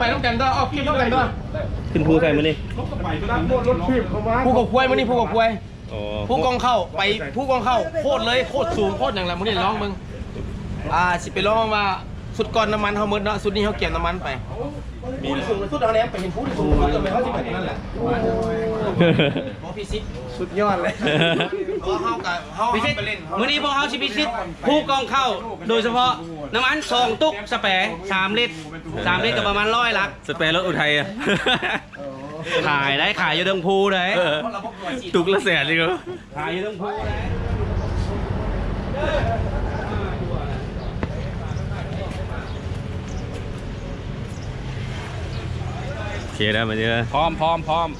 ໄປນຳກັນເດີ ອອກຄລິບນຳກັນເດີ. ຂຶ້ນພູໃສມື້ນີ້? ຜູ້ເຂົ້າຄວາຍ ມື້ນີ້ຜູ້ເຂົ້າຄວາຍ. ອໍ ພູກອງເຂົ້າ ໄປພູກອງເຂົ້າ ໂຄດເລີຍ ໂຄດສູງ ໂຄດຫຍັງລະ ມື້ນີ້ລອງເບິ່ງ. ອ່າ ຊິໄປລອງວ່າ ຊຸດກ່ອນນ້ຳມັນເຮົາໝົດເນາະ ຊຸດນີ້ເຮົາກຽມນ້ຳມັນໄປ. ພູທີ່ສູງສຸດເຮົາແນມໄປເຫັນພູທີ່ສູງສຸດ ແລ້ວແມ່ນເຮົາຊິໄປນັ້ນແຫຼະ. ບໍ່ພິຊິດ ສຸດຍອດເລີຍ. ເຮົາກະ ເຮົາ ພິຊິດ ໄປເຫຼັ້ນ ມື້ນີ້ພວກເຮົາຊິພິຊິດພູກອງເຂົ້າ ໂດຍສະເພາະນ້ຳມັນສອງຕຸກສະແປ ສາມລິດ ສາມລິດກະປະມານຮ້ອຍຫຼັກ. ສະແປລົດອຸໄທ ຂາຍໄດ້ ຂາຍຢູ່ເທິງພູໄດ້. ເອີ ຕຸກລະແສນອີກ ຂາຍຢູ່ເທິງພູໄດ້. ໂອເຄແລ້ວ ມາເດີ ພ້ອມ ພ້ອມ ພ້ອມ.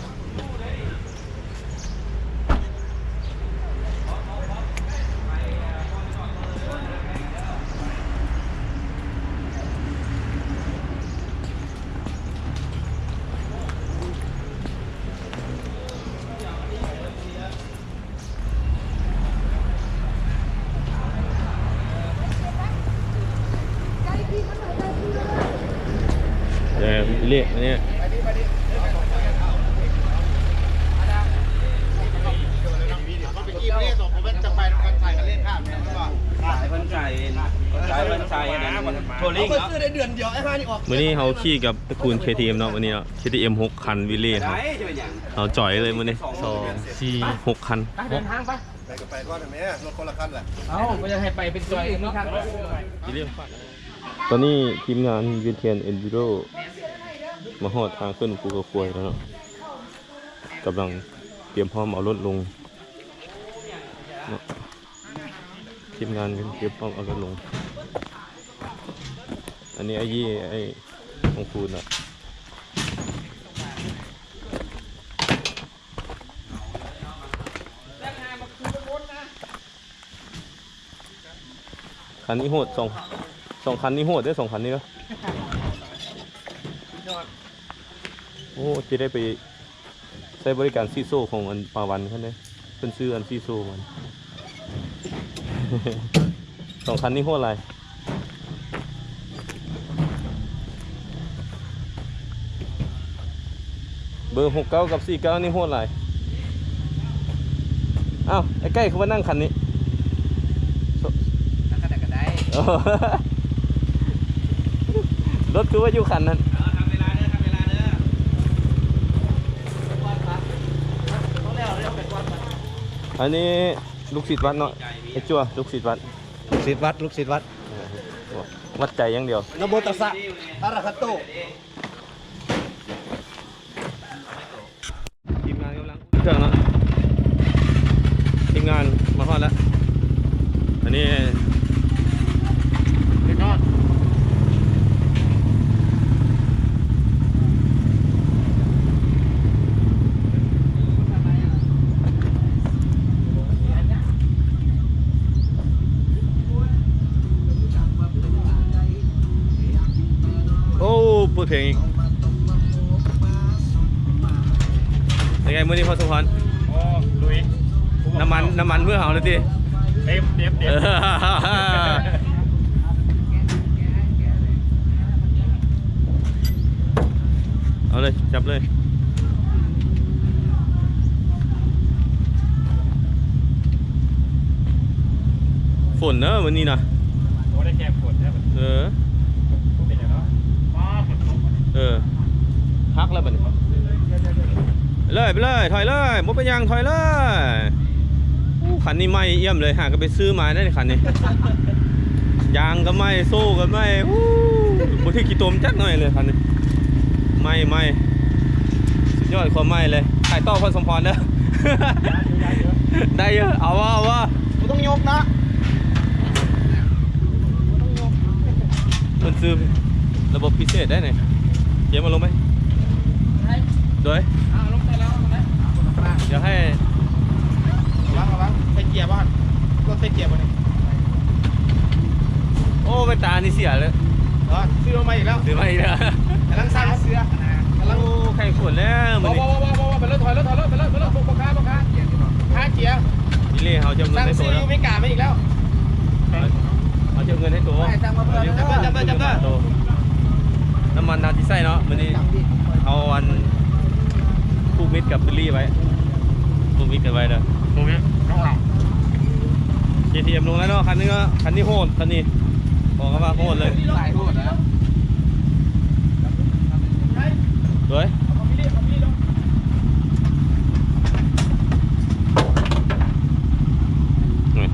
ເອີ ເລກອັນນີ້ ສາຍເພິ່ນໃສ່ ສາຍເພິ່ນໃສ່ອັນນັ້ນ ໂທລິງເນາະ. ມື້ນີ້ເຮົາຂີ່ກັບຕະກູນ ເຄທີເອັມ ເນາະ ມື້ນີ້ເນາະ ເຄທີເອັມ ຫົກຄັນ ວິເລເຮົາ ເຮົາຈ່ອຍເລີຍມື້ນີ້ ສອງ ສີ່ ຫົກຄັນ. ເດີນທາງໄປ ໄປກະໄປກ່ອນແມ່ ລົດຄົນລະຄັນແຫຼະ. ເອົ້າ ບໍ່ຢາກໃຫ້ໄປເປັນຈ່ອຍເນາະ. ຕອນນີ້ທີມງານ ຢູເທນ ເອັນດູໂຣ ມາຮອດທາງຂຶ້ນພູເຂົາຄວາຍແລ້ວເນາະ ກຳລັງຕຽມພ້ອມເອົາລົດລົງເນາະ. ທີມງານກຳລັງຕຽມພ້ອມເອົາລົດລົງ. ອັນນີ້ອ້າຍຢີ້ ອ້າຍຂອງຄູນເນາະ. ຄັນນີ້ໂຫດ ສອງ ສອງຄັນນີ້ໂຫດເດ້ ສອງຄັນນີ້ເນາະ. ໂອ້ ຈະໄດ້ໄປໃຊ້ບໍລິການສີໂຊຂອງອັນປາວັນເພິ່ນເດ້ ເພິ່ນຊື້ອັນສີໂຊມັນ. ສອງຄັນນີ້ໂຫດຫຼາຍ. ເບີຫົກເກົ້າກັບສີ່ເກົ້ານີ້ໂຫດຫຼາຍ. ອ້າວ ໄອ້ໄກ່ຄືວ່ານັ່ງຄັນນີ້? ນັ່ງຄັນໃດກະໄດ້. ລົດຄືວ່າຢູ່ຄັນນັ້ນ. ອັນນີ້ລູກສິດວັດເນາະ ໄອ້ຈົວ ລູກສິດວັດ. ລູກສິດວັດ ລູກສິດວັດ. ວັດໃຈຢ່າງດຽວ. ນະໂມຕັດສະ ອະລະຫະໂຕ. ທີມງານກຳລັງເຄື່ອງເນາະ ທີມງານມາຮອດແລ້ວ. ອັນນີ້ ໂອ້ ເປີດເພງອີກ. ເປັນໄງມື້ນີ້ພໍ່ສົມພອນ? ໂອ້ ລຸຍ. ນ້ຳມັນ ນ້ຳມັນເມືອເຮົາແລ້ວຕິ? ເຕັມ ເຕັມ ເຕັມ. ເອົາເລີຍ ຈັບເລີຍ. ຝົນເດີມື້ນີ້ນະ. ໂອ້ ໄດ້ແກ້ຝົນແລ້ວ. ເອີ ບໍ່ເປັນຫຍັງດອກ. ເອີ ຄັກແລ້ວບັດນີ້. ໄປເລີຍ ໄປເລີຍ ຖອຍເລີຍ ບໍ່ເປັນຫຍັງ ຖອຍເລີຍ. ໂອ້ ຄັນນີ້ໃໝ່ອຽມເລີຍ ຫາກະໄປຊື້ມາໄດ້ຄັນນີ້. ຢາງກະໃໝ່ ໂສ້ກະໃໝ່. ໂອ້ ບໍ່ຖືກຂີ້ຕົມຈັກໜ້ອຍເລີຍຄັນນີ້. ໃໝ່ ໃໝ່ ສຸດຍອດ ຄວາມໃໝ່ເລີຍ. ຂາຍຕໍ່ພໍ່ສົມພອນເດີ. ໄດ້ຢູ່ ເອົາບໍ່ ເອົາບໍ່? ບໍ່ຕ້ອງຍົກນະ. ເພິ່ນຊື້ລະບົບພິເສດໄດ້ນີ້. ເຈມ ເອົາລົງໄປ. ໂດຍ ເອົາລົງໄປແລ້ວນະ. ດຽວໃຫ້ ລະວັງ ລະວັງ ໃສ່ເກຍບໍ່ຫັ້ນ? ລົດໃສ່ເກຍບໍ່ນີ້? ໂອ້ ແວ່ນຕານີ້ເສຍເລີຍ. ເອີ ຊື້ມາໃໝ່ອີກແລ້ວ ຊື້ມາອີກແລ້ວ. ກຳລັງສ້າງເສື້ອ ກຳລັງ ໂອ້ ໄຂ່ຝົນແລ້ວມື້ນີ້. ບໍ່ ບໍ່ ບໍ່ ບໍ່ ໄປເລີຍ ຖອຍເລີຍ ຖອຍເລີຍ ໄປເລີຍ ໄປເລີຍ. ພໍ່ຄ້າ ພໍ່ຄ້າ ຄ້າເກຍ. ນີ້ເລີຍ ເຮົາຈະເອົາເງິນໃຫ້ໂຕ. ສັ່ງຊື້ຢູ່ອາເມລິກາມາອີກແລ້ວ. ເຮົາຈະເອົາເງິນໃຫ້ໂຕ. ຈັບເດີ ຈັບເດີ ຈັບເດີ. ນ້ຳມັນເຮົາຊິໃສ່ເນາະ ມື້ນີ້ເອົາອັນ ຜູກມິດກັບບິລລີໄວ້ ຜູກມິດກັນໄວ້ເດີ ໂຄວິດ ນ້ອງເຮົາ ເຄທີເອັມ ລົງແລ້ວເນາະ ຄັນນີ້ເນາະ ຄັນນີ້ໂຫດ ຄັນນີ້ບອກວ່າໂຫດເລີຍ ສາຍໂຫດນະ ໂດຍ ນີ້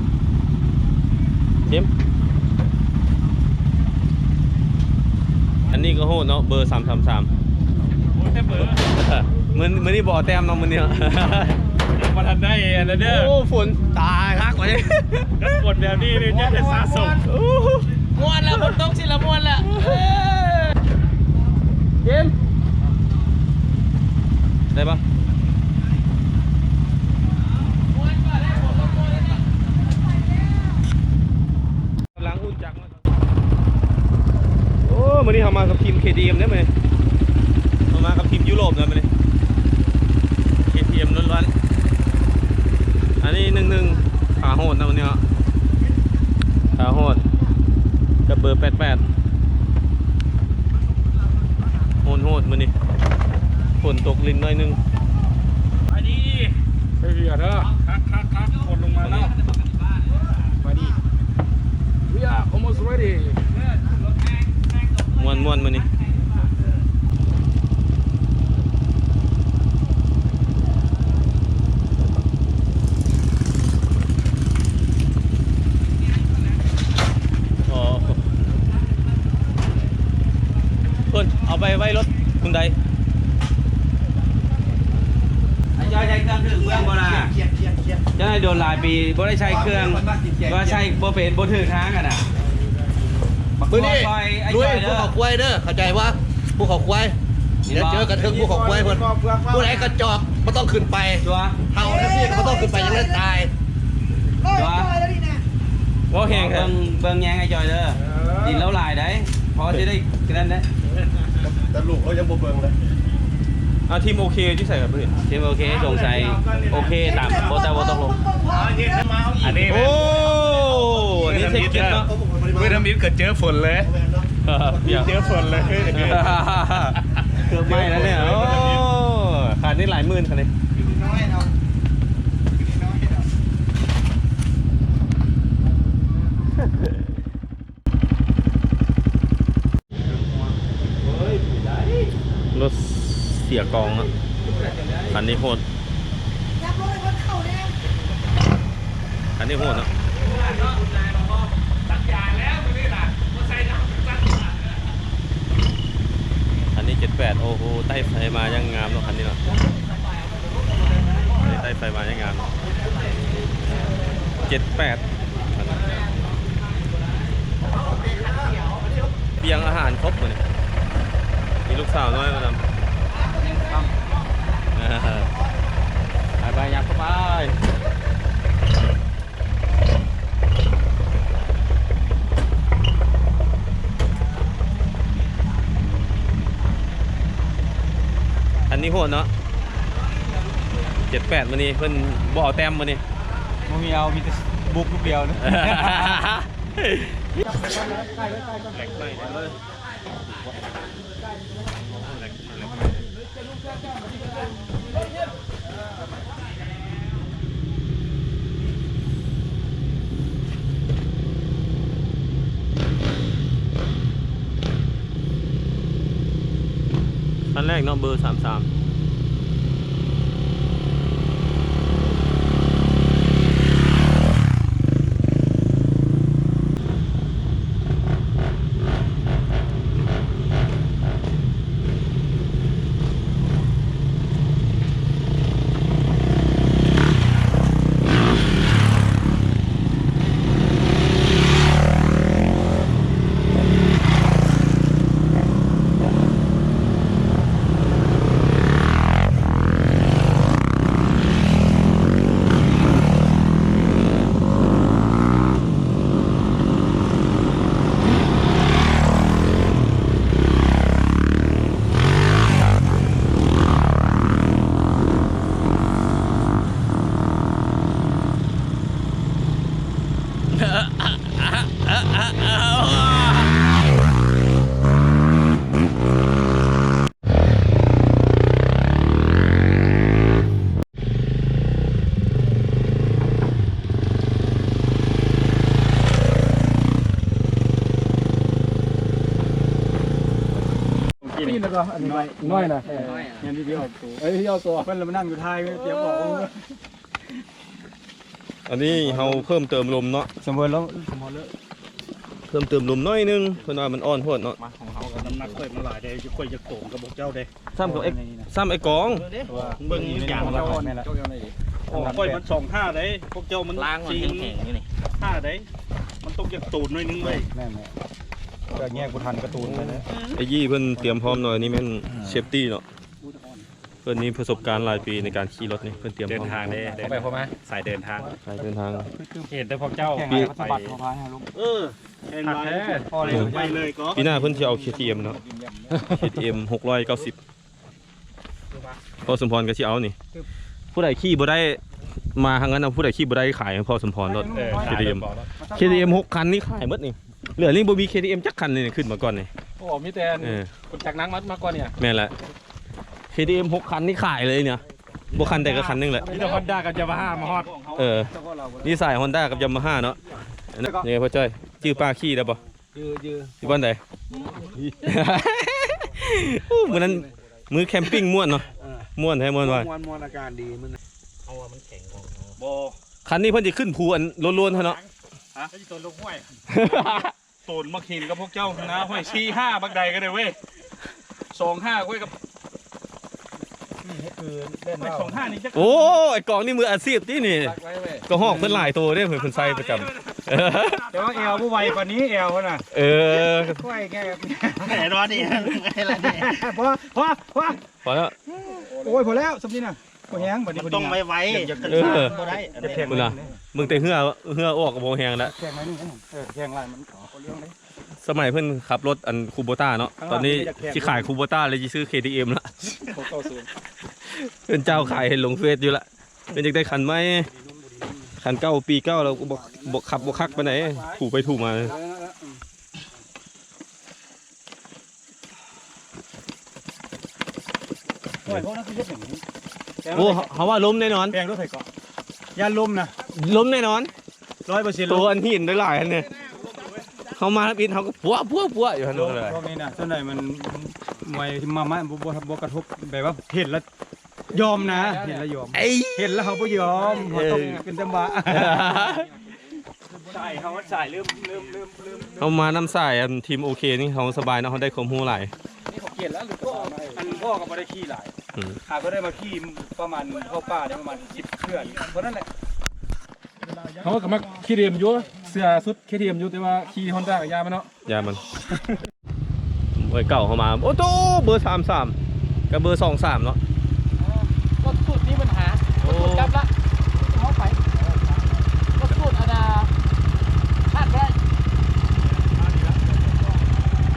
ເຈັບ ອັນນີ້ກໍໂຫດເນາະ ເບີສາມສາມສາມ ໂອ້ຍ ແຕ່ເບີ ມື້ ມື້ນີ້ບໍ່ເອົາແຕ້ມເນາະ ມື້ນີ້ເນາະ ຍັງບໍ່ທັນໄດ້ອັນນັ້ນເດີ ໂອ້ ຝົນ ຕາຍຄັກວ່ານີ້ ຝົນແບບນີ້ນີ້ຈະໄດ້ສະສົມ ໂອ້ ມ່ວນລະ ຝົນຕົກຊິລະມ່ວນລະ ເອີ ເກມ ໄດ້ປະ? ກຳລັງອຸ່ນຈັກມາ ໂອ້ ມື້ນີ້ເຮົາມາກັບທີມ ເຄທີເອັມ ເດ້ມື້ນີ້ ເຮົາມາກັບທີມຢູໂຣບນະມື້ນີ້ ເຄທີເອັມ ລ້ວນໆ ອັນນີ້ ໜຶ່ງໜຶ່ງ ຂາໂຫດນະມື້ນີ້ເນາະ ຂາໂຫດ ກັບເບີ ແປດແປດ ໂຫດໆ ມື້ນີ້ ຝົນຕົກລິນໜ້ອຍໜຶ່ງ ໄປດີ ໄປເຮືອເດີ ຄັກໆໆ ຝົນລົງມາແລ້ວ ໄປດີ We are almost ready ມ່ວນໆ ມື້ນີ້ ອໍ ເພິ່ນເອົາໄປໄວ້ລົດຄຸນໃດ ໄອ້ຈ້ອຍໃຊ້ເຄື່ອງຖືກເມືອງບໍ່ລະ? ເຈົ້ານາຍໂດນຫຼາຍປີບໍ່ໄດ້ໃຊ້ເຄື່ອງ ວ່າໃຊ້ບໍ່ເປັນ ບໍ່ຖືກທາງຫັ້ນນະ ມື້ນີ້ລຸຍພູເຂົາຄວາຍເດີ ເຂົ້າໃຈບໍ່? ພູເຂົາຄວາຍ ດຽວເຈີກັນເທິງພູເຂົາຄວາຍເພິ່ນ ຜູ້ໃດກະຈອກບໍ່ຕ້ອງຂຶ້ນໄປ ຕົວະ ເຮົາຈັ່ງຊີ້ກະບໍ່ຕ້ອງຂຶ້ນໄປ ຍັງໄດ້ຕາຍ ຕົວະ ເວົ້າແຮງເບິ່ງ ເບິ່ງແຍງໄອ້ຈອຍເດີ ດິນລາວຫຼາຍໃດ ພໍຊິໄດ້ ແຕ່ນັ້ນແຫຼະ ແຕ່ລູກເຮົາຍັງບໍ່ເບິ່ງເລີຍ ເອົາ ທີມໂອເຄຢູ່ໃສກະບໍ່ເຫັນ ທີມໂອເຄສົງໄສ ໂອເຄຕາມ ບໍ່ ແຕ່ບໍ່ຕົກລົງ ອັນນີ້ ໂອ້ ອັນນີ້ເທັກກິນເນາະ ມື້ທຳອິດກະເຈີຝົນເລີຍ ເຈີຝົນເລີຍ ເກືອບໄໝ້ແລ້ວເນຍ ໂອ້ ຂາດນີ້ຫຼາຍໝື່ນຄັນນີ້ ລົດເສຍກອງເນາະ ຄັນນີ້ໂຫດ ຄັນນີ້ໂຫດເນາະ ຄັນນີ້ ເຈັດແປດ ໂອ້ໂຫ ໃຕ້ໄຟມາຢ່າງງາມເນາະ ຄັນນີ້ເນາະ ໃຕ້ໄຟມາຍັງງາມ ເຈັດແປດ ປ່ຽງອາຫານຄົບມື້ນີ້ ມີລູກສາວນ້ອຍມານຳ ໄປໆ ຍັບເຂົ້າໄປ. ອັນນີ້ໂຫດເນາະ ເຈັດແປດ ມື້ນີ້ເພິ່ນບໍ່ເອົາແຕ້ມມື້ນີ້ ບໍ່ມີເອົາ ມີແຕ່ບຸກລູກດຽວນະ ແຫຼກໃໝ່ເລີຍ. ຄັນແລກເນາະ ເບີສາມສາມ. ອັນນ້ອຍ ນ້ອຍນະ ເອີ ແມ່ນທີ່ອອກໂຕ ເອີ ທີ່ອອກໂຕ ເພິ່ນລະມານັ່ງຢູ່ທ້າຍ ຕຽມອອກ ອັນນີ້ເຮົາເພີ່ມເຕີມລົມເນາະ ສຳເພາະລົມ ສຳເພາະເລີ ເພີ່ມເຕີມລົມໜ້ອຍໜຶ່ງ ເພິ່ນວ່າມັນອ່ອນໂພດເນາະ ມາຂອງເຮົາ ນ້ຳໜັກຂ້ອຍມັນຫຼາຍເດ້ ຂ້ອຍຢາກໂຕມກັບພວກເຈົ້າເດ້ ຊ້ຳກັບໄອ້ ຊ້ຳໄອ້ກອງ ເບິ່ງຢ່າງ ຂ້ອຍມັນສອງຫ້າເດ້ ພວກເຈົ້າມັນສີ່ຫ້າເດ້ ມັນຕ້ອງຢາກໂຕມໜ້ອຍໜຶ່ງເວີຍ ແມ່ນແຫຼະ ກໍແຍກບໍ່ທັນກະຕູນໄປເລີຍ ໄອ້ຢີ່ເພິ່ນຕຽມພ້ອມເນາະ ອັນນີ້ແມ່ນເຊຟຕີ້ເນາະ ເພິ່ນມີປະສົບການຫຼາຍປີໃນການຂີ່ລົດນີ້ ເພິ່ນຕຽມພ້ອມ ເດີນທາງເດ້ ເຂົ້າໄປເຂົ້າມາ ສາຍເດີນທາງ ສາຍເດີນທາງ ເຫັນແຕ່ພວກເຈົ້າ ເຫັນແຕ່ສະບັດຫົວພາຍເຮົາລົງ ເອີ ແຮງຫຼາຍ ພໍແລ້ວ ໄປເລີຍກໍ ປີໜ້າເພິ່ນຊິເອົາ ເຄທີເອັມ ເນາະ ເຄທີເອັມ ຫົກຮ້ອຍເກົ້າສິບ ພໍ່ສົມພອນກໍຊິເອົານີ້ ຜູ້ໃດຂີ່ບໍ່ໄດ້ ມາທາງນັ້ນເອົາ ຜູ້ໃດຂີ່ບໍ່ໄດ້ຂາຍໃຫ້ພໍ່ສົມພອນໂລດ ເອີ ເຄທີເອັມ ເຄທີເອັມ ຫົກຄັນນີ້ຂາຍໝົດນີ້ ເຫຼືອນີ້ບໍ່ມີ ເຄທີເອັມ ຈັກຄັນນີ້ ຂຶ້ນມາກ່ອນນີ້ ໂອ້ ມີແຕ່ ເອີ ຄົນຈັກໜັກມາ ມາກ່ອນນີ້ ແມ່ນແຫຼະ ເຄທີເອັມ ຫົກຄັນນີ້ຂາຍເລີຍນີ້ ບໍ່ຄັນໃດກໍຄັນໜຶ່ງແຫຼະ ມີແຕ່ຮອນດ້າກັບຢາມາຮ່າມາຮອດ ເອີ ມີສາຍຮອນດ້າກັບຢາມາຮ່າເນາະ ນີ້ພໍ່ຈ້ອຍ ຈື່ປ້າຂີ່ໄດ້ບໍ່? ຢູ່ ຢູ່ ຢູ່ບ້ານໃດ? ໂອ້ ມື້ນັ້ນ ມື້ແຄມປິງມ່ວນເນາະ ເອີ ມ່ວນແທ້ ມ່ວນວ່າ ມ່ວນ ມ່ວນ ອາກາດດີມື້ນັ້ນ ເພາະວ່າມັນແຂງຂອງ ບໍ່ ຄັນນີ້ເພິ່ນຊິຂຶ້ນພູອັນໂລນໆ ຫັ້ນເນາະ ຮະ ໂຕນມາເຫັນກັບພວກເຈົ້ານະ ຫ້ອຍ ສີ່ຫ້າ ບັກໃດກໍໄດ້ເວີຍ ສອງຫ້າ ຂ້ອຍກັບ ນີ້ຄືແລ່ນ ສອງຫ້ານີ້ຈັກ ໂອ້ ໄອ້ກອງນີ້ມືອາຊີບຕິນີ້ ກະຮອກເພິ່ນຫຼາຍໂຕເດ້ ເພິ່ນ ເພິ່ນໃສ່ປະຈຳ ແຕ່ວ່າແອວບໍ່ໄຫວປານນີ້ ແອວຫັ້ນນະ ເອີ ຂ້ອຍແກ ແນ່ນອນນີ້ ບໍ່ ພໍ ພໍ ພໍແລ້ວ ໂອ້ຍ ພໍແລ້ວ ສ່ຳນີ້ນະ ບໍ່ແຮງ ບັດນີ້ ມັນຕ້ອງໄວໆ ຢ່າ ເອີ ບໍ່ໄດ້ ຢ່າແຂງ ພຸ້ນນະ ເບິ່ງແຕ່ເຫື່ອ ເຫື່ອອອກກໍບໍ່ແຮງແລ້ວ ແຂງໜ້ອຍໜຶ່ງ ເອີ ແຂງຫຼາຍມັນກໍເລື່ອງເດ້ ສະໄໝເພິ່ນຂັບລົດອັນຄູໂບຕ້າເນາະ ຕອນນີ້ຊິຂາຍຄູໂບຕ້າແລ້ວ ຊິຊື້ ເຄທີເອັມ ລະ ເພິ່ນເຈົ້າຂາຍ ເຫັນລົງເຟສຢູ່ລະ ເພິ່ນຢາກໄດ້ຄັນໃໝ່ ຄັນເກົ່າປີເກົ່າແລ້ວບໍ່ ບໍ່ຂັບບໍ່ຄັກປານໃດ ຖູໄປຖູມາ ໂອ້ຍ ພວກນັ້ນຄືເຮັດຫຍັງນີ້ ໂອ້ ເຮົາວ່າລົ້ມແນ່ນອນ ແປງລົດໃຜເກາະ ຢ້ານລົ້ມນະ ລົ້ມແນ່ນອນ ຮ້ອຍເປີເຊັນ ໂຕອັນຫີນຫຼາຍໆຫັ້ນນີ້ ເຮົາມາທຳອິດເຮົາກໍປົວໆໆຢູ່ຫັ້ນ ໂລກນີ້ນະ ສ່ວນໃຫຍ່ມັນມວຍມາ ມາ ບໍ່ ບໍ່ ບໍ່ກະທົບ ແບບວ່າເຫັນແລ້ວຍອມນະ ເຫັນແລ້ວຍອມ ເອີຍ ເຫັນແລ້ວເຮົາບໍ່ຍອມ ເອີ ເຮົາຕ້ອງເປັນຈັງຫວະ ສາຍເຮົາ ສາຍເລີ່ມ ເລີ່ມ ເລີ່ມ ເລີ່ມ ເຮົາມານຳສາຍ ອັນ ທີມໂອເຄນີ້ ເຮົາສະບາຍເນາະ ເຮົາໄດ້ຄວາມຮູ້ຫຼາຍ ນີ້ເຂົາຂຽນແລ້ວ ຫຼື ພໍ່ ອັນ ພໍ່ກໍບໍ່ໄດ້ຂີ່ຫຼາຍ ອືມ ຂ້າກໍໄດ້ມາຂີ່ປະມານ ເຂົ້າປ່າໄດ້ປະມານສິບເທື່ອນີ້ ເທົ່ານັ້ນແຫຼະ ເຮົາກໍມັກ ເຄທີເອັມ ຢູ່ ເສື້ອຊຸດ ເຄທີເອັມ ຢູ່ ແຕ່ວ່າຂີ່ຮອນດ້າກໍຢ່າມັນເນາະ ຢ່າມັນ ເບີເກົ້າເຂົ້າມາ ໂອ້ໂຕ ເບີສາມສາມ ກັບເບີສອງສາມເນາະ ເອີ ລົດສູດມີບັນຫາ ໂອ້ ລົດສູດກັບລະ ເຮົາໄປ ລົດສູດອັນນ່າ ພາດໄດ້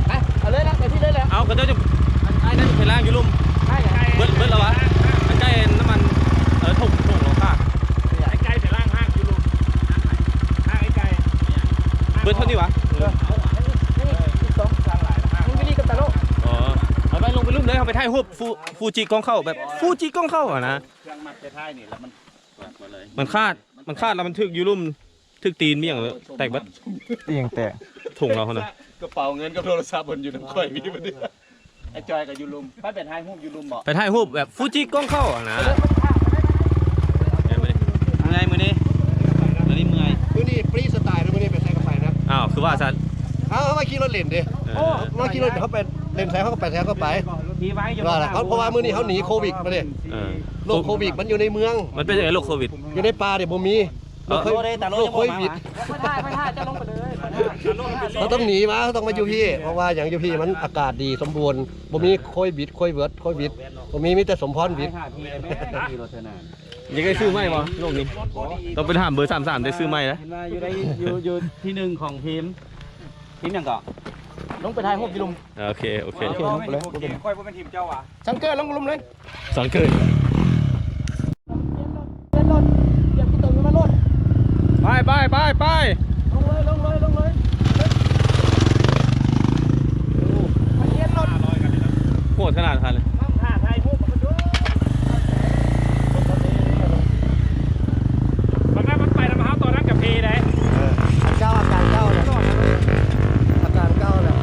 ໄປ ເອົາເລີຍລະ ໄປທີ່ເລີຍແລ້ວ ເອົາ ເຂົາເຈົ້າຈະ ອັນ ອ້າຍນັ້ນໄປລ້າງຢູ່ລຸ່ມ ໄປ ເບິດ ເບິດແລ້ວຫວາ ໃກ້ນ້ຳມັນ ເອີ ຖົງ ຖົງລົງຄາ ໄອ້ໄກ່ໄປລ້າງຫ້າງຢູ່ລຸ່ມ ຫ້າງໄອ້ໄກ່ ເບິດເທົ່ານີ້ຫວາ ເອີ ເອີ ອີກສອງ ມັນວິລີກັບຕາໂລ ອໍ ເອົາໄປລົງໄປລຸ່ມເລີຍ ເຮົາໄປຖ່າຍຮູບຟູ ຟູຈິກອງເຂົ້າ ແບບຟູຈິກອງເຂົ້າຫັ້ນນະ ເຄື່ອງມັດໄປທ້າຍນີ້ ແລ້ວມັນ ມັນຂາດ ມັນຂາດແລ້ວມັນຖືກຢູ່ລຸ່ມ ຖືກຕີນມີຫຍັງແຕກເບິດ ອີຫຍັງແຕກ ຖົງລາວຫັ້ນນະ ກະເປົາເງິນກັບໂທລະສັບເພິ່ນຢູ່ນຳຂ້ອຍມີບໍ່ນີ້ ໄອ້ຈອຍກໍຢູ່ລຸ່ມ ໄປ ໄປຖ່າຍຮູບຢູ່ລຸ່ມບໍ ໄປຖ່າຍຮູບແບບຟູຈິກອງເຂົ້າຫັ້ນນະ ເມື່ອຍມື້ນີ້ ມື້ນີ້ເມື່ອຍ ມື້ນີ້ຟຣີສະຕາຍເດີ ມື້ນີ້ໄປໃສກໍໄປນະ ອ້າວ ຄືວ່າຊັ້ນ ເອົາ ເຮົາມາຂີ່ລົດຫຼິ້ນເດ້ ເອີ ມາຂີ່ລົດ ເຮົາໄປຫຼິ້ນໃສເຮົາກໍໄປໃສເຮົາກໍໄປ ທີ່ໄວ້ຢູ່ ວ່າລະ ເພາະວ່າມື້ນີ້ເຮົາໜີໂຄວິດມາເດ້ ເອີ ໂລກໂຄວິດມັນຢູ່ໃນເມືອງ ມັນເປັນຈັ່ງໃດໂລກໂຄວິດ ຢູ່ໃນປ່າເດ້ບໍ່ມີ ເອີ ໂລກໂຄວິດ ໂລກໂຄວິດ ໄປຖ່າຍ ໄປຖ່າຍ ເຈົ້າລົງໄປເລີຍ ເຮົາຕ້ອງໜີມາ ເຮົາຕ້ອງມາຢູ່ພີ້ ເພາະວ່າຫຍັງ ຢູ່ພີ້ມັນອາກາດດີສົມບູນ ບໍ່ມີໂຄວິດ ໂຄວິດ ໂຄວິດ ບໍ່ມີ ມີແຕ່ສົມພອນວິດ ຢາກໄດ້ຊື້ໃໝ່ບໍ່ ໂລກນີ້ ຕ້ອງໄປຖາມເບີສາມສາມ ໄດ້ຊື້ໃໝ່ລະ ເຫັນວ່າຢູ່ໃນ ຢູ່ ຢູ່ທີໜຶ່ງຂອງທີມ ທີມຫຍັງເກາະ ລົງໄປຖ່າຍຮູບຢູ່ລຸ່ມ ໂອເຄ ໂອເຄ ໂອເຄ ລົງໄປເລີຍ ໂອເຄ ຂ້ອຍບໍ່ແມ່ນທີມເຈົ້າຫວາ ສັງເກີດ ລົງລຸ່ມເລີຍ ສັງເກີດ ປ່ຽນລົດ ປ່ຽນລົດ ຢາກກິນຕົວຢູ່ມາໂລດ ໄປ ໄປ ໄປ ໄປ ລົງເລີຍ ລົງເລີຍ ລົງເລີຍ ມັນປ່ຽນລົດ ໂຫດຂະໜາດນັ້ນເລີຍ ມັນຖ້າຖ່າຍຮູບມັນກໍຢູ່ ບັກນັ້ນມັນໄປນຳເຮົາຕອນນັ້ນກະເພໄດ໋ ເອີ ເຈົ້າອາການເກົ່າແຫຼະ ອາການເກົ່າແຫຼະ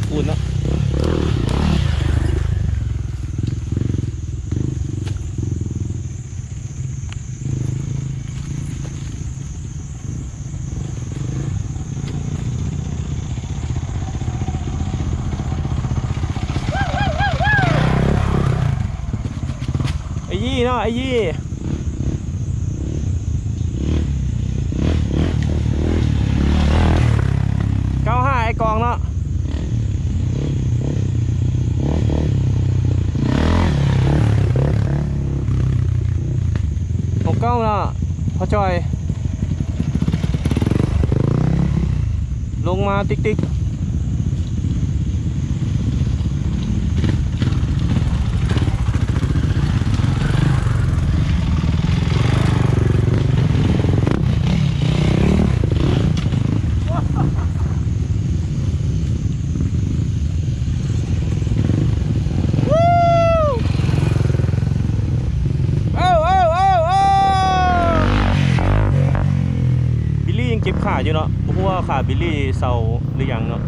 ປູນເນາະ. ໄອ້ຢີ້ເນາະ ໄອ້ຢີ້ ເກົ້າຫ້າ ໄອ້ກອງເນາະ. ຫົກເກົ້າເນາະ ພໍ່ຈ່ອຍ ລົງມາຕິກໆ. ບິລລີຍັງເຈັບຂາຢູ່ເນາະ ບໍ່ຮູ້ວ່າຂາບິລລີເຊົາຫຼືຍັງເນາະ.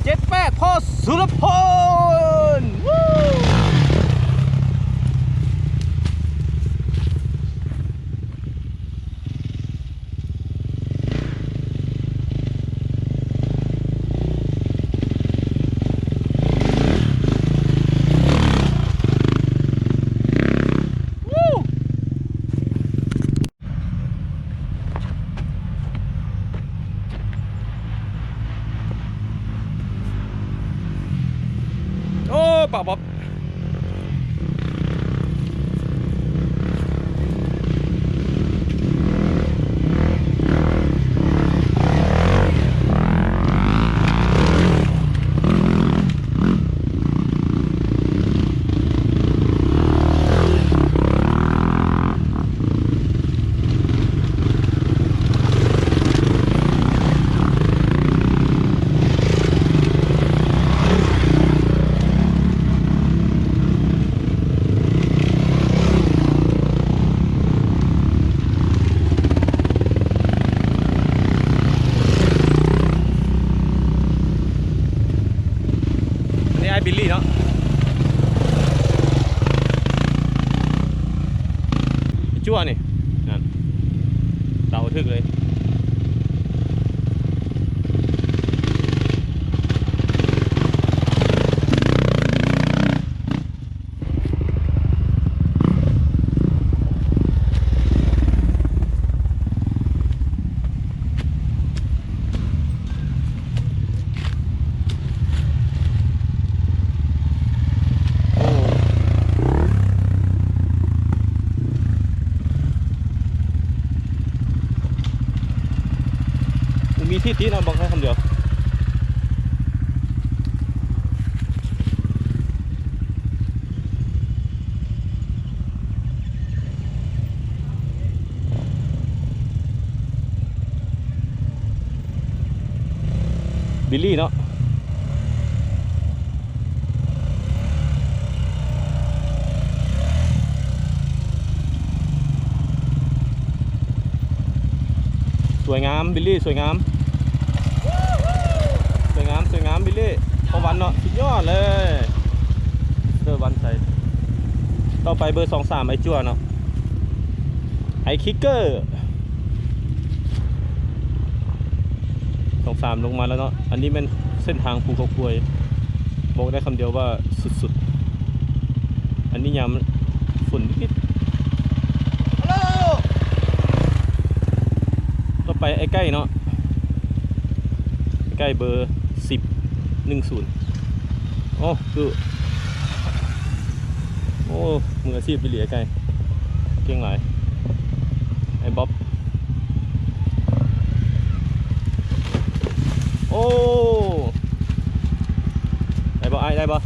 ເຈັດແປດ ພໍ່ສຸລະພົນ ວູ້. ໂອ້ ປາບອບ. ອັນນີ້ອ້າຍບິລລີເນາະ ຈົວນີ້ ນັ້ນ ເດົາຖືກເລີຍ. ບໍ່ມີທິດຕິເນາະ ບອກໃຫ້ຄຳດຽວ. ບິລລີເນາະ ສວຍງາມ ບິລລີ ສວຍງາມ ສວຍງາມ ສວຍງາມ ບິລລີ ພໍ່ວັນເນາະ ສຸດຍອດເລີຍ ເຊີວັນໄຊ. ຕໍ່ໄປເບີສອງສາມ ໄອ້ຈົວເນາະ ໄອ້ຄິກເກີ ສອງສາມລົງມາແລ້ວເນາະ. ອັນນີ້ແມ່ນເສັ້ນທາງພູເຂົາຄວາຍ ບອກໄດ້ຄຳດຽວວ່າສຸດໆ. ອັນນີ້ຍາມຝົນນິດໆ. ຕໍ່ໄປໄອ້ໄກ່ເນາະ ໄອ້ໄກ່ເບີສິບ ໜຶ່ງສູນ. ໂອ້ ຄື ໂອ້ ມືອາຊີບອີ່ຫຼີ ໄອ້ໄກ່ ເກັ່ງຫຼາຍ. ໄອ້ບັອບ ໂອ້ ໄດ້ບໍ່ອ້າຍ ໄດ້ບໍ່?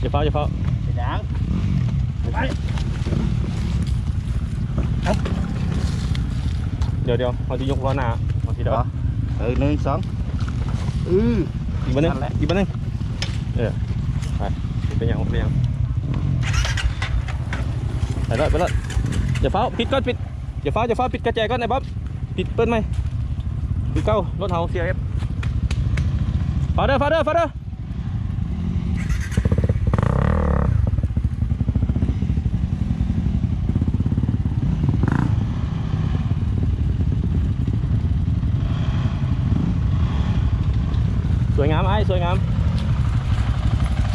ຢ່າຟ້າວ ຢ່າຟ້າວ ເປັນຫຍັງ? ໄປ ດຽວໆ ເຮົາຈະຍົກລໍ້ໜ້າ ເຮົາຊິໄດ້ບໍ່? ເອີ ໜຶ່ງ ສອງ ອື ອີກບາດໜຶ່ງ ອີກບາດໜຶ່ງ ເອີ. ໄປ ເປັນຫຍັງ ເປັນຫຍັງ ໄປເລີຍ ໄປເລີຍ. ຢ່າຟ້າວ ປິດກ່ອນ ປິດ ຢ່າຟ້າວ ຢ່າຟ້າວ ປິດກະແຈກ່ອນ ໄອ້ບອມ ປິດ ເປີດໃໝ່ ຄືເກົ່າ. ລົດເຮົາເສຍເອັບ ຟ້າວເດີ ຟ້າວເດີ ຟ້າວເດີ. ສວຍງາມອ້າຍ ສວຍງາມ.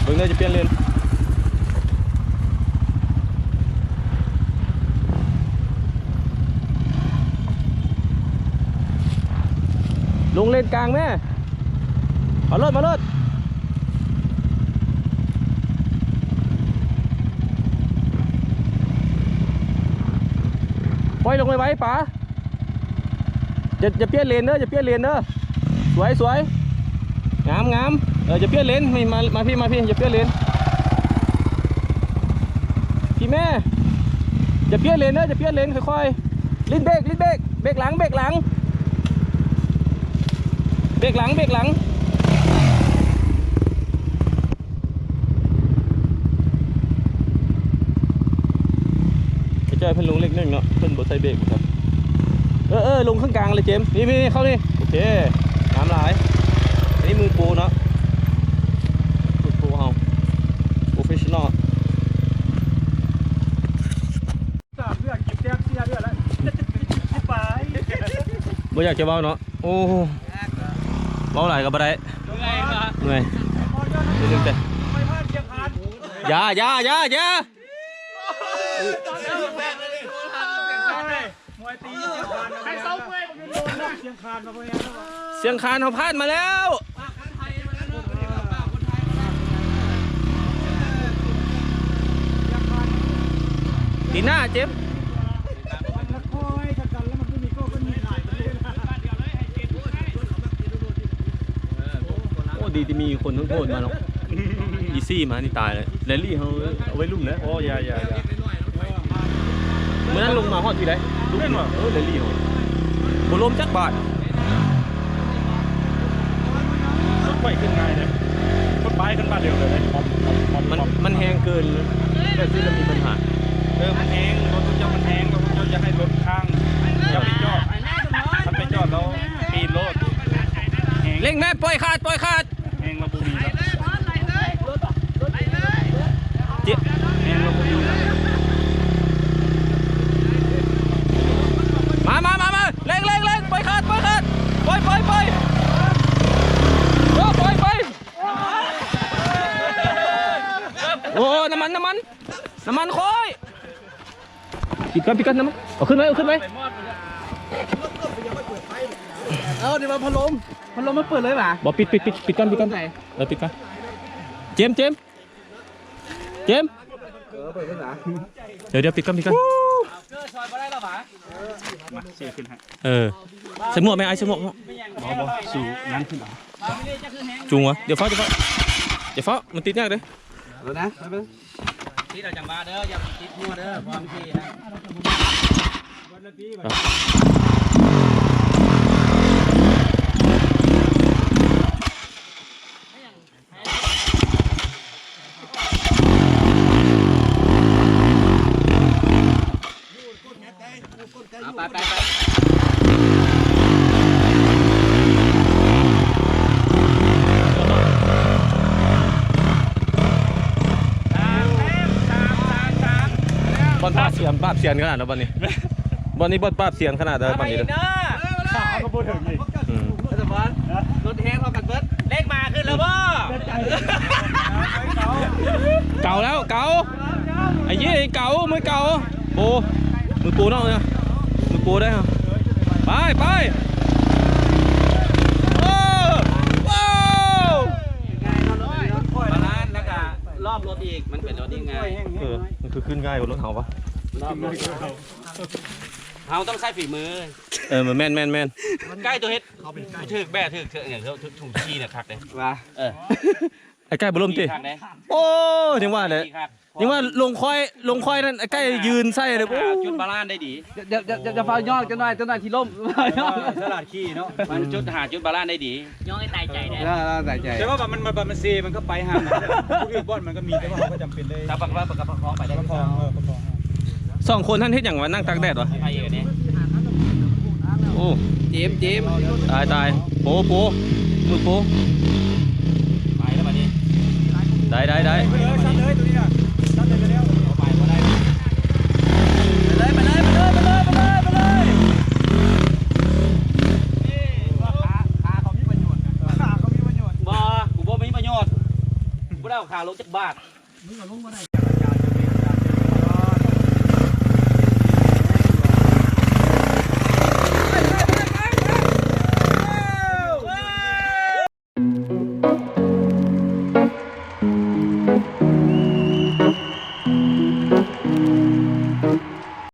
ເບິ່ງເດີ ຈະປ່ຽນເລນ ລົງເລນກາງແມ້. ມາໂລດ ມາໂລດ ປ່ອຍລົງໄວໆປາ. ຢ່າ ຢ່າປ່ຽນເລນເດີ ຢ່າປ່ຽນເລນເດີ. ສວຍ ສວຍ ງາມ ງາມ. ເອີ ຢ່າປ່ຽນເລນ ມາ ມາ ມາພີ້ ມາພີ້ ຢ່າປ່ຽນເລນ ພີ້ແມ່. ຢ່າປ່ຽນເລນເດີ ຢ່າປ່ຽນເລນ ຄ່ອຍໆ ລິດເບຣກ ລິດເບຣກ ເບຣກຫຼັງ ເບຣກຫຼັງ ເບຣກຫຼັງ ເບຣກຫຼັງ. ໄອ້ຈ້ອຍເພິ່ນລົງເລກໜຶ່ງເນາະ ເພິ່ນບໍ່ໃສ່ເບຣກບໍ່ທັນ. ເອີ ເອີ ລົງເຄິ່ງກາງເລີຍເຈມ. ນີ້ ນີ້ ນີ້ ເຂົ້ານີ້ ໂອເຄ ງາມຫຼາຍ. ອັນນີ້ມືໂປເນາະ ມືໂປເຮົາ ໂປຣເຟດຊັນນໍ. ບໍ່ຢາກຈະເວົ້າເນາະ. ໂອ້ ເວົ້າຫຼາຍກໍບໍ່ໄດ້ ເມື່ອຍ ເມື່ອຍ. ຢ່າ ຢ່າ ຢ່າ ຢ່າ. ສຽງຄານເຮົາຜ່ານມາແລ້ວ. ຕີໜ້າເຈັບ. ໂອ້ ດີທີ່ມີຄົນທັງໂທດມາເນາະ. ອີຊີມານີ້ຕາຍເລີຍ. ແລນລີ້ເຮົາເອົາໄວ້ລຸ່ມເດີ. ໂອ້ ຢ່າ ຢ່າ ຢ່າ. ມື້ນັ້ນລົງມາຮອດພີ້ໃດ. ເອີ ແລນລີ້ເຮົາບໍ່ລົ້ມຈັກບາດ. ລົດໄຟຂຶ້ນງ່າຍເດ້ ລົດໄຟຂຶ້ນບາດດຽວເລີຍເດ້. ມັນ ມັນແຮງເກີນ ແບບຊີ້ລະມີບັນຫາ. ເອີ ມັນແຮງ ລົດເຈົ້າມັນແຮງ ແລ້ວເຈົ້າຢ່າໃຫ້ລົດຄ້າງ ຢ່າໄປຈອດ ຄັນໄປຈອດແລ້ວປີນໂລດ. ເລັ່ງແມ່ ປ່ອຍຂາດ ປ່ອຍຂາດ. ແຮງລະບໍ່ມີລະ ເຈັບ ແຮງລະບໍ່ມີລະ. ມາ ມາ ມາ ມາ ເລັ່ງ ເລັ່ງ ເລັ່ງ ປ່ອຍຂາດ ປ່ອຍຂາດ ປ່ອຍ ປ່ອຍ ປ່ອຍ. ໂອ້ ປ່ອຍ ປ່ອຍ. ໂອ້ ນ້ຳມັນ ນ້ຳມັນ ນ້ຳມັນຂ້ອຍ. ປິດກ່ອນ ປິດກ່ອນ ນ້ຳມັນ ເອົາຂຶ້ນໄວ້ ເອົາຂຶ້ນໄວ້. ເອົາ ນີ້ວ່າພັດລົມ ພັດລົມມັນເປີດເລີຍຫວາ? ບໍ່ ປິດ ປິດ ປິດ ປິດກ່ອນ ປິດກ່ອນ. ເອີ ປິດກ່ອນ. ເຈມ ເຈມ ເຈມ. ເອີ ເປີດຂຶ້ນນະ. ດຽວ ດຽວ ປິດກ່ອນ ປິດກ່ອນ. ມາ ຊິຂຶ້ນໃຫ້. ເອີ ໃສ່ໝວກແມ່ ອ້າຍ ໃສ່ໝວກ. ບໍ່ ບໍ່ ສູ້ນັ້ນຂຶ້ນເອົາ. ຈູງວະ ດຽວຟ້າວ ດຽວຟ້າວ ດຽວຟ້າວ ມັນຕິດຍາກເດ້. ເອົານະ ຕິດເອົາຈັ່ງມາເດີ ຢ່າຕິດຫົວເດີ ພວກທີ່ນະ. ເອົາ ໄປ ໄປ ໄປ. ບ່ອນປາບສຽງ ປາບສຽງຂະໜາດເນາະ ບ່ອນນີ້ ບ່ອນນີ້ບ່ອນປາບສຽງຂະໜາດເດີ ບ່ອນນີ້ເດີ. ຂາກໍບໍ່ເຖິງອີກ. ອືມ ລັດຖະບານ ລົດແຮງເທົ່າກັນເບິດ. ເລກໝາຂຶ້ນແລ້ວບໍ່? ເກົ່າແລ້ວ ເກົ່າ. ໄອ້ເຫຍ ເກົ່າ ມືເກົ່າ. ໂອ້ ມືໂປເນາະ ມືໂປໄດ້. ໄປ ໄປ. ໂອ້ ໂອ້ ບາລານແລ້ວກະລອບລົດອີກ ມັນເປັນລົດທີ່ງ່າຍ. ເອີ ມັນຄືຂຶ້ນງ່າຍກວ່າລົດເຮົາປະ? ເຮົາຕ້ອງໃຊ້ຝີມື. ເອີ ແມ່ນ ແມ່ນ ແມ່ນ. ໃກ້ຕົວເຮັດ ຖືກແບະ ຖືກ ຖືກຫຍັງ ຖືກ ຖືກຂີ່ນະຄັກເດ້. ວ່າ ເອີ ໄອ້ໃກ້ບໍ່ລົ້ມຕິ? ໂອ້ ຍັງວ່າແຫຼະ. ຍັງວ່າລົງຄອຍ ລົງຄອຍນັ້ນ ໃກ້ຢືນໃສ່ເດ້. ໂອ້ ຈຸດບາລານໄດ້ດີ. ຢ່າ ຢ່າ ຢ່າ ຢ່າຟ້າວຍ່ອງ ຈັກໜ້ອຍ ຈັກໜ້ອຍທີ່ລົ້ມ. ເອີ ສະຫຼາດຂີ່ເນາະ. ມັນຈຸດ ຫາຈຸດບາລານໄດ້ດີ. ຍ່ອງໃຫ້ຕາຍໃຈແດ່. ຕາຍໃຈ. ແຕ່ວ່າມັນ ມັນ ມັນເຊ ມັນກໍໄປຫາ ບໍ່ຖືກບ່ອນມັນກໍມີ ແຕ່ວ່າເຮົາກໍຈຳເປັນໄດ້ ປະ ປະ ປະ ປະຄອງໄປໄດ້. ປະຄອງ ເອີ ປະຄອງ. ສອງຄົນຫັ້ນເຮັດຫຍັງວະ ນັ່ງຕາກແດດວະ. ໃຜອີກອັນນີ້? ໂອ້ ເຈມ ເຈມ. ຕາຍ ຕາຍ. ໂປ ໂປ ມືໂປ. ໄປແລ້ວບັດນີ້. ໄດ້ ໄດ້ ໄດ້. ເອີ ຊັດເລີຍຕົວນີ້ນະ ຊັດເລີຍກໍແລ້ວ. ໄປບໍ່ໄດ້. ໄປເລີຍ ໄປເລີຍ ໄປເລີຍ ໄປເລີຍ ໄປເລີຍ. ນີ້ ຂາ ຂາເຂົາມີປະໂຫຍດນະ ຂາເຂົາມີປະໂຫຍດ. ບໍ່ ກູບໍ່ມີປະໂຫຍດ. ກູບໍ່ໄດ້ເອົາຂາລົງຈັກບາດ. ມຶງເອົາລົງບໍ່ໄດ້.